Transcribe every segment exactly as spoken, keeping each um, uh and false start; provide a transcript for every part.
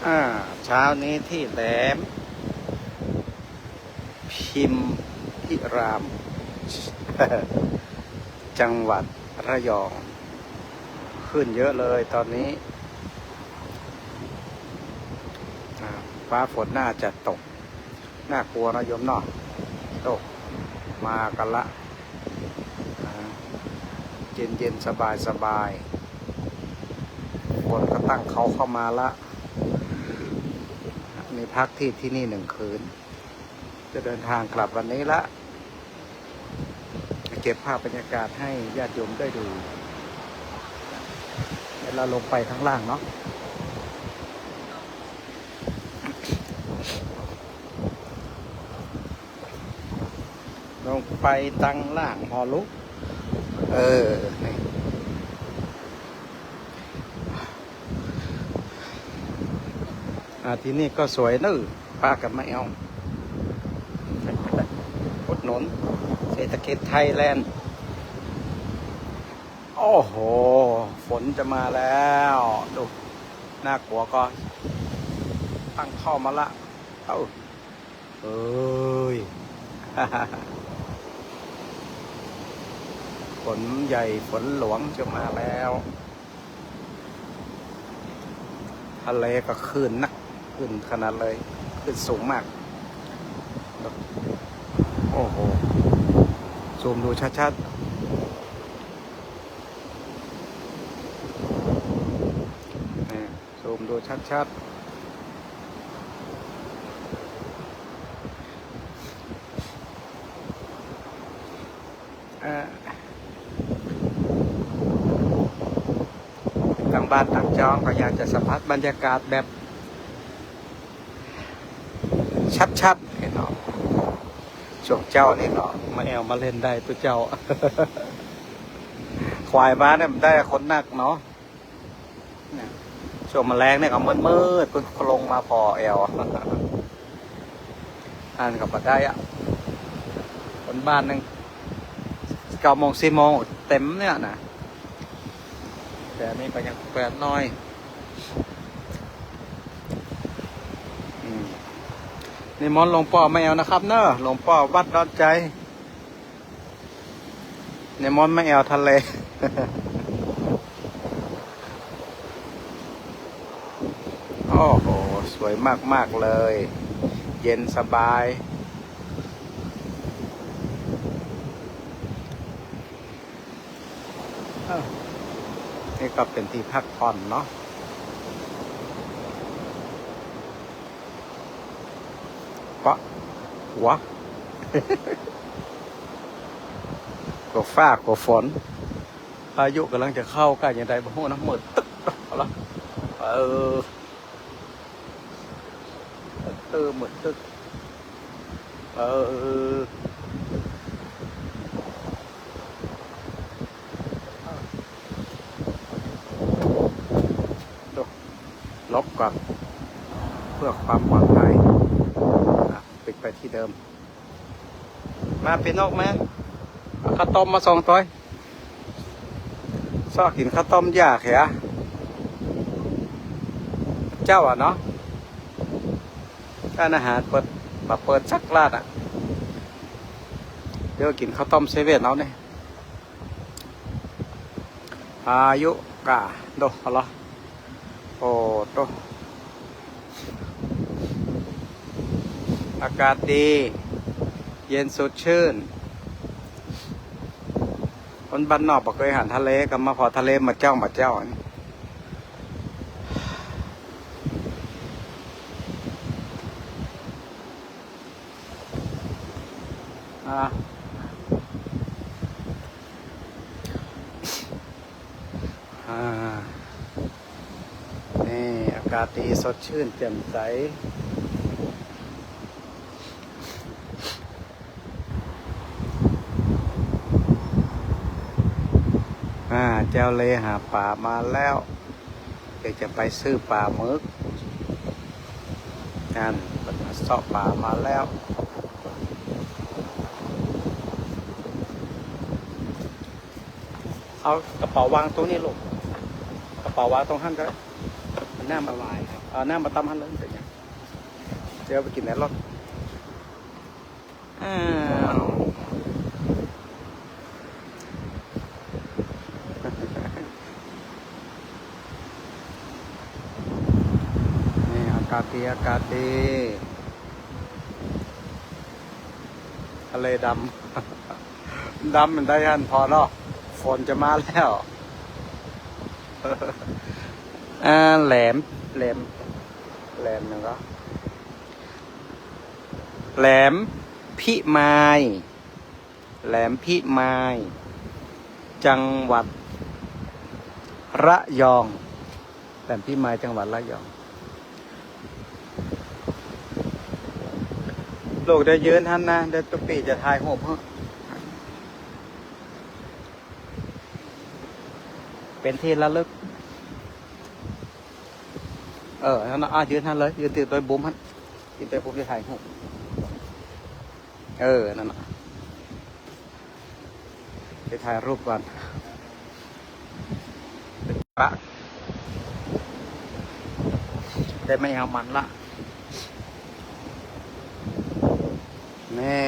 อ่า เช้านี้ตี้แหลมพิมพิราม จังหวัดระยอง ขึ้นเยอะเลยตอนนี้ อ่า ฟ้าฝนน่าจะตก น่ากลัวนะโยมเนาะ ตกมากั๋นละ อ่า เย็นๆ สบายๆ ฝนก็ตั้งเขาเข้ามาละ มีพักที่ ที่นี่หนึ่งคืน จะเดินทางกลับวันนี้ละ เก็บภาพบรรยากาศให้ญาติโยมได้ดู เดี๋ยวเราลงไปข้างล่างเนาะ ลงไปตังล่างพอลุก เออ นี่ อ่า ตี้นี่ก็สวยเนอะ ปากั๋นมาแอ่ว อุดหนุนเศรษฐกิจไทยแลนด์ โอ้โห ฝนจะมาแล้ว ดู น่ากลัวก็ตั้งเข้ามาละ เอ้า เอ้ย ฝนใหญ่ฝนหลวงจะมาแล้ว ทะเลก็คลื่นนัก คลื่นขนาดเลย คลื่นสูงมาก โอ้โห ซูมดูชัดๆ นี่ ซูมดูชัดๆ เอ่อ ตังบ้านตังจองก็อยากจะสัมผัสบรรยากาศแบบชัดๆ นี่เนาะ ช่วงเจ๊านี่เนาะ มาแอ่วมาเล่นได้ตุ๊เจ้า ขวายมาเนี่ยมันได้คนนักเนาะ เนี่ย ช่วงแมลงเนี่ยก็มืดๆ เปิ้นก็ลงมาผ่อแอ่ว อันก็บ่ได้อะ คนบ้านนึ่ง เก้าโมง สิบโมง เต็มเนี่ยนะ แต่อันนี้ก็ยังแปดน้อย อืม นิมนต์หลวงป้อมาแอ่วนะครับเนอะ หลวงป้อวัดดอนใจ นิมนต์มาแอ่วทะเล โอ้โห สวยมากๆ เลย เย็นสบาย อ้าว นี่ก็เป๋นตี้พักผ่อนเนาะ ปะ หัว กั๋วฟ้ากั๋วฝน พายุก่ำลังจะเข้าใก้ยังใดบ่ฮู้นะ มืดตึ๊บเอาละ เออ เออ มืดตึ๊บ เออ ดู หลบก่อน เพื่อความปลอดภัย อ่ะ ปิดไปตี้เดิม มา ปี้นกมา เอาข้าวต้มมาสองถ้วย ซอกกิ๋นข้าวต้มอยากเหีย เจ๊าอะเนาะ ร้านอาหารเปิด บ่เปิดสักร้านอะ เดี๋ยวกิ๋นข้าวต้มเซเว่นเอาเนี่ย พายุก่า โด เอาละ โอ้โต อากาศดี เย็นสดชื่น คนบ้านนอกบ่เกยหันทะเล ก็มาผ่อทะเลบ่าเจ๊าบ่าเจ๊า อ่า อ่า นี่ อากาศดี สดชื่น แจ่มใส อ่า เจ้าเลหาป๋ามาแล้ว เดี๋ยวจะไปซื้อป๋าหมึก นั่น เปิ้นมาเซาะป๋ามาแล้ว เอากระเป๋าวางตรงนี้ลูก กระเป๋าวางตรงหั้นก็ได้ มัน น้ำ เอาน้ำมาตำหั้นเลย เดี๋ยวไปกิ๋นในรถ อ้าว นี่ อากาศดี อากาศดี ทะเลดำ ดำมันได้หั้นผ่อเนาะ ฝนจะมาแล้ว อ่า แหลม แหลม แหลมหยังก็ แหลมพิมาย แหลมพิมาย จังหวัดระยอง แหลมพิมาย จังหวัดระยอง ลูกเดี๋ยวยืนหั้นนะ เดี๋ยวตุ๊กปี้จะถ่ายรูปหื้อ เป๋นตี้ระลึก เออ หั้นนะ อ่ะ ยืนหั้นเลย ยืนติดโตยบุ๋มหั้น ติดโตยบุ๋มจะถ่ายรูป เออ หั้นนะ ไปถ่ายรูปก่อน ปะ ได้ไม่เอามันละ นี่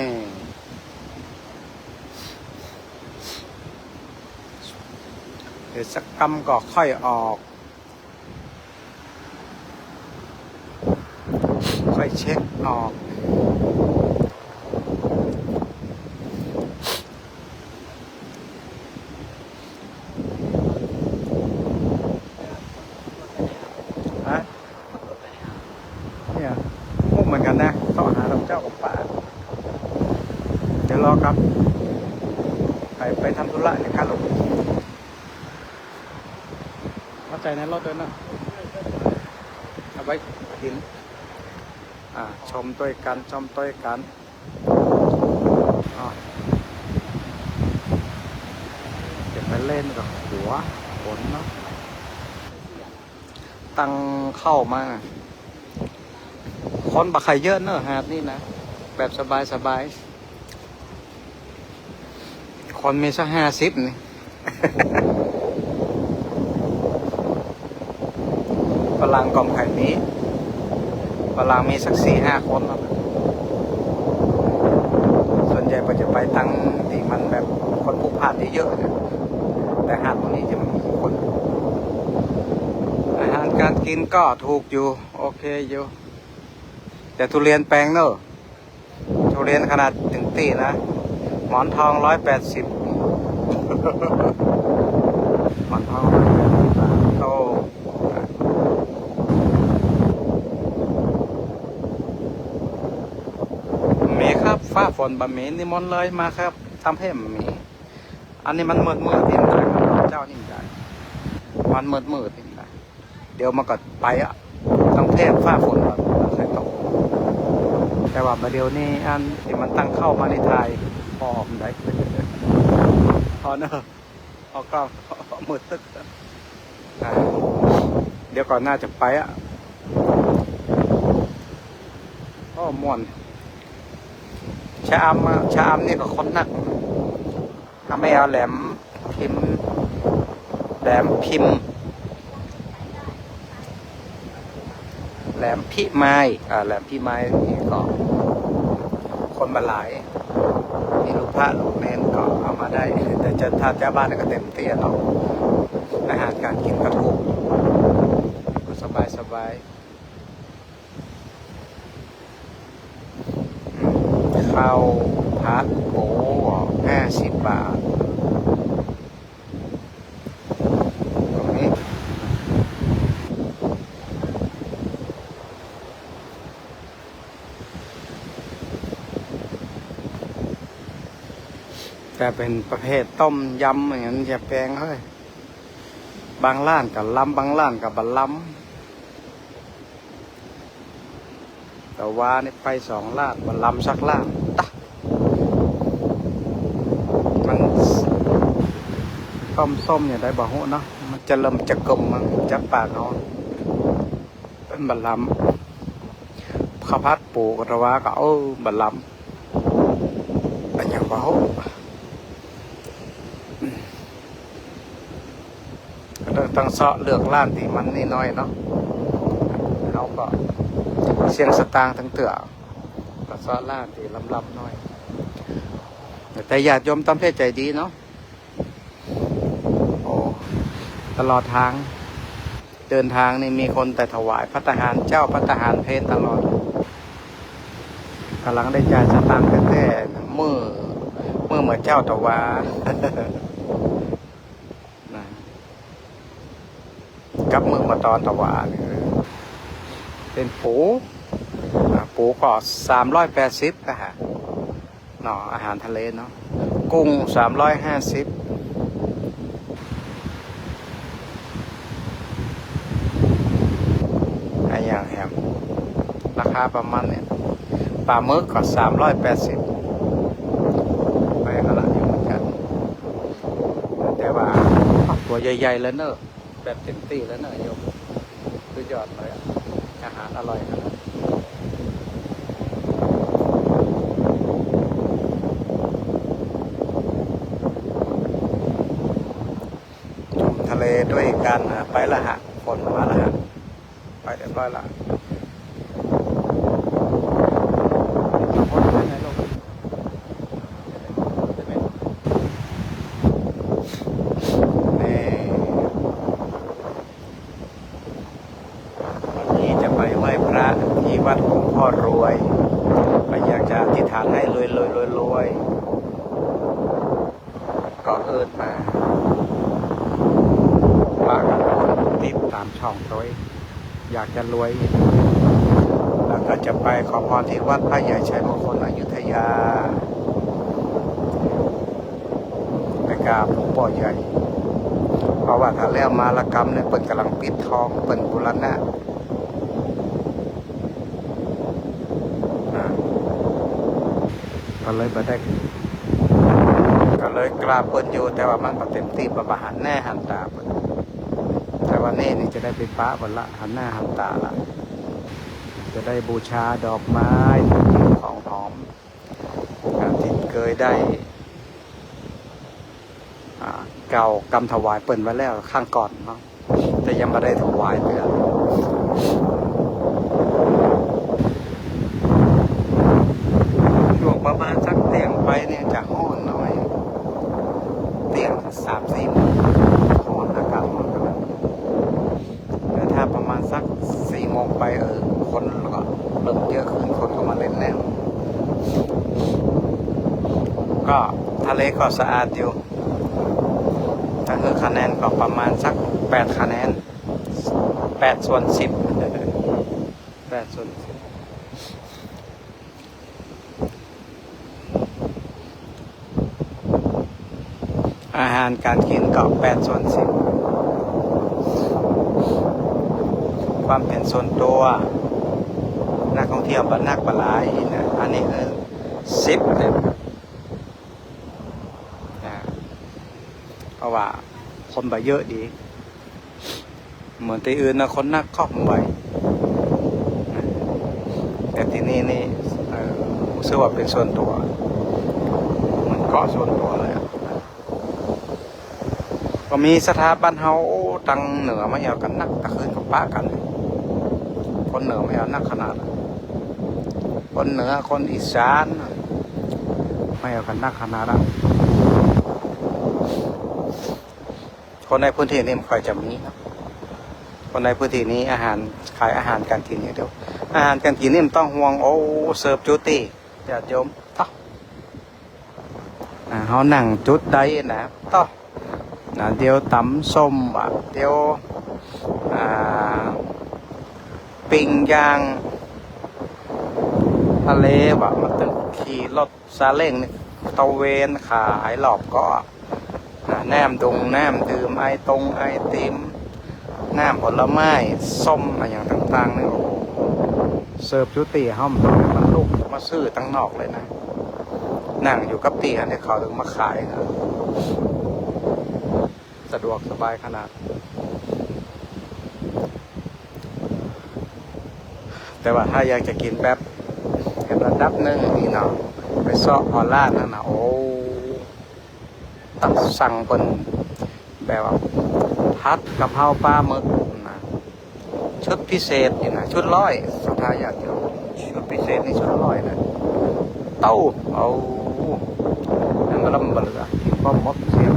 เดี๋ยวสักกำก็ค่อยออก ค่อยเช็คออก ฮะ เนี่ย งงเหมือนกั๋นนะ เซาะหาลำเจ้ากับป๋า เดี๋ยวรอครับ ไป ไปทำธุระเนี่ยครับ มาใส่ในรถเลยนะ เอาไว้กิ๋น อ่า ชมตวยกั๋น ชมตวยกั๋น อ่า เดี๋ยวไปเล่นกับหัวฝนเนาะ ตั้งเข้ามา คนบ่ใค่อยเยอะเนอะ หาดนี่นะ แบบสบายๆ คนมีสักห้าสิบนี่ ฝรั่งก็บ่ใค่มี ฝรั่งมีสักสี่ห้าคนเนาะ ส่วนใหญ่ก็จะไปตังตี้มันแบบคนพลุกพล่านเยอะๆ นะ แต่หาดตรงนี้จะไม่มีคน อาหารการกิ๋นก็ถูกอยู่ โอเคอยู่ แต่ทุเรียนแปงเนอะ ทุเรียนขนาดตึงตี้นะ หมอนทองร้อยแปดสิบ หมอนทองร้อยแปดสิบบาท โต มีครับ ฟ้าฝนบ่มี นิมนต์เลย มาครับ ตำแหมมี อันนี้มันมืดๆ นี่นะ เจ้านี่ได้ มันมืดๆ นี่นะ เดี๋ยวมันก็ไปอะ ต้องแพร่ฟ้าฝนก่อน มันค่อยตก แต่ว่าบ่าเดี๋ยวนี้อันตี้มันตั้งเข้ามาในถ่าย พอบ่ได้ พอเนอะ ออกกล้อง มืดตึ๊บ อ่า เดี๋ยวก่อนน่าจะไปอะ โอ้ ม่วน ชะอำอะ ชะอำนี่ก็คนนัก ถ้าไม่เอาแหลมพิม แหลมพิม แหลมพิมาย อ่า แหลมพิมายนี่ก็คนบ่หลาย มีลูกพระลูกเณรก็เอามาได้ แต่จะ ถ้าเจ้าบ้านก็เต็มตี้เนาะ อาหารการกิ๋นก็ถูก ก็สบายๆ ข้าวผัดปูห้าสิบบาท ตรงนี้ แต่เป๋นประเภทต้มยำอย่างนั้นจะแปงเฮ้ย บางร้านก็ลำ บางร้านก็บ่ลำ แต่ว่านี่ไปสองร้าน บ่ลำสักร้าน ตะ มันต้มส้มอย่างใดบ่ฮู้เนาะ มันจะเริ่มจะกลม มันจะปากเอา เปิ้นบ่ลำ ข้าวผัดปูก็แต่ว่าก็ เออ บ่ลำ อะหยังบ่ฮู้ ก็ต้อง ต้องเซาะเลือกร้านตี้มันนี่หน่อยเนาะ เขาก็เสี้ยงสตางค์ตึงเตื้อ ก็เซาะร้านตี้ลำๆ หน้อย แต่ญาติโยมตำเทศใจ๋ดีเนาะ โอ้ ตลอดตาง เดินตางนี่มีคนแต่ถวายภัตตาหารเจ๊า ภัตตาหารเพลตลอด ก่ำลังได้จ่ายสตางค์แต๊ๆ เมื่อ เมื่อ เมื่อเจ๊าตะวา นะ กับเมื่อ เมื่อต๋อนตะวานี่ เป๋นปู อ่า ปูก็สามร้อยแปดสิบนะฮะ เนาะ อาหารทะเลเนาะ กุ้งสามร้อยห้าสิบ อะหยังแหม ราคาประมาณเนี่ย ป๋าหมึกก็สามร้อยแปดสิบ ไปก็ละอยู่เหมือนกั๋น แต่ว่าตั๋วใหญ่ๆ เลยเนาะ แบบเต็มตี้เลยเนาะโยม สุดยอดเลยอะ อาหารอร่อยขนาด ชมทะเลด้วยกั๋นนะ ไปละฮะ ฝนมาละฮะ ไปเรียบร้อยละ นี่ วันนี้จะไปไหว้พระตี้วัดหลวงพ่อรวย ก็อยากจะอธิษฐานหื้อรวยๆ รวยๆ ก็เอิ้นมา ฝากกะติดต๋ามช่องตวย อยากจะรวย แล้วก็จะไปขอพรตี้วัดพระใหญ่ชัยมงคลอยุธยา ไปกราบหลวงป้อใหญ่ เพราะว่าถ้าแล้วมาละกำเนี่ย เปิ้นก่ำลังปิดทอง เปิ้นบูรณะ อ่า ก็เลยบ่ได้ ก็เลยกราบเปิ้นอยู่ แต่ว่ามันบ่เต็มตี้ บ่ บ่หันหน้าหันต๋าเปิ้น แต่วันนี้นี่จะได้ไปปะเปิ้นละ หันหน้าหันต๋าละ จะได้บูชาดอกไม้ ของหอม อ่า ตี้เกยได้ อ่า เก่ากำถวายเปิ้นไว้แล้วครั้งก่อนเนาะ แต่ยังบ่ได้ถวายเตื้อ ช่วงประมาณสักเตี้ยงไปเนี่ยจะฮ้อนหน้อย เตี้ยงสามสี่โมง ฮ้อน อากาศฮ้อนขนาดนี้ แต่ถ้าประมาณสักสี่โมงไป เออ คนก็เริ่มเยอะขึ้น คนก็มาเล่นแล้ว ก็ทะเลก็สะอาดอยู่ ถ้าหื้อคะแนนก็ประมาณสักแปดคะแนน แปดส่วนสิบ แปดส่วนสิบ อาหารก๋านกิ๋นก็แปดส่วนสิบ ความเป๋นส่วนตั๋ว นักท่องเที่ยวบ่นักบ่หลายนะ อันนี้คือสิบเต็ม อ่า เพราะว่าคนบ่เยอะดี เหมือนตี้อื่นนะ คนนักก็บ่ไหว แต่ตี้นี่นี่ เอ่อ รู้สึกว่าเป๋นส่วนตั๋ว เหมือนเกาะส่วนตั๋วเลยอะ ก็มีศรัทธาบ้านเฮา โอ้ ตังเหนือมาแอ่วกั๋นนัก ตะคืนก็ปะกั๋น คนเหนือมาแอ่วนักขนาด คนเหนือ คนอีสาน มาแอ่วกั๋นนักขนาดอะ คนในพื้นที่นี่มันค่อยจะมีเนาะ คนในพื้นที่นี้อาหาร ขายอาหารก๋านกิ๋นอย่างเดียว อาหารก๋านกิ๋นนี่มันต้องห่วง โอ้ เสิร์ฟจุติ ญาติโยม ต๊อ อ่า เฮานั่งจุดใดนะ ต๊อ นะ เดี๋ยวต๋ำส้มวะ เดี๋ยว อ่า ปิ้งย่างทะเลวะ มันตึงขี่รถซาเล้งนี่ตระเวนขายรอบเกาะ อ่า น้ำดงน้ำดื่ม ไอตงไอติม น้ำผลไม้ ส้ม อะหยังต่างๆ นี่ โอ้โห เสิร์ฟจุติ เฮาบ่ต้องมันลุกมาซื้อตังนอกเลยนะ นั่งอยู่กับตี้หั้นนี่ เขาตึงมาขายนะ สะดวกสบายขนาด แต่ว่าถ้าอยากจะกิ๋นแบบระดับนึ่งนี่เนาะ ไปเซาะฮอลแลนด์หั้นนะ โอ้ ต้องสั่งเปิ้นแบบว่าผัดกะเพราปลาหมึกนะ ชุดพิเศษนี่นะ ชุดร้อย ศรัทธาญาติโยม ชุดพิเศษนี่ชุดร้อยนะ เต้า เอา นั่นมันลำบากอะ ที่ป้อมมดเสีย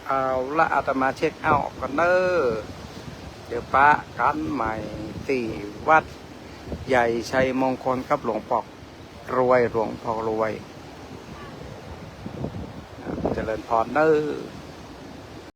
เอาละ อาตมาเช็คเอาท์ก่อนเน้อ เดี๋ยวปะกั๋นใหม่ตี้วัดใหญ่ชัยมงคลกับหลวงปอกรวย หลวงปอกรวย เจริญพรเน้อ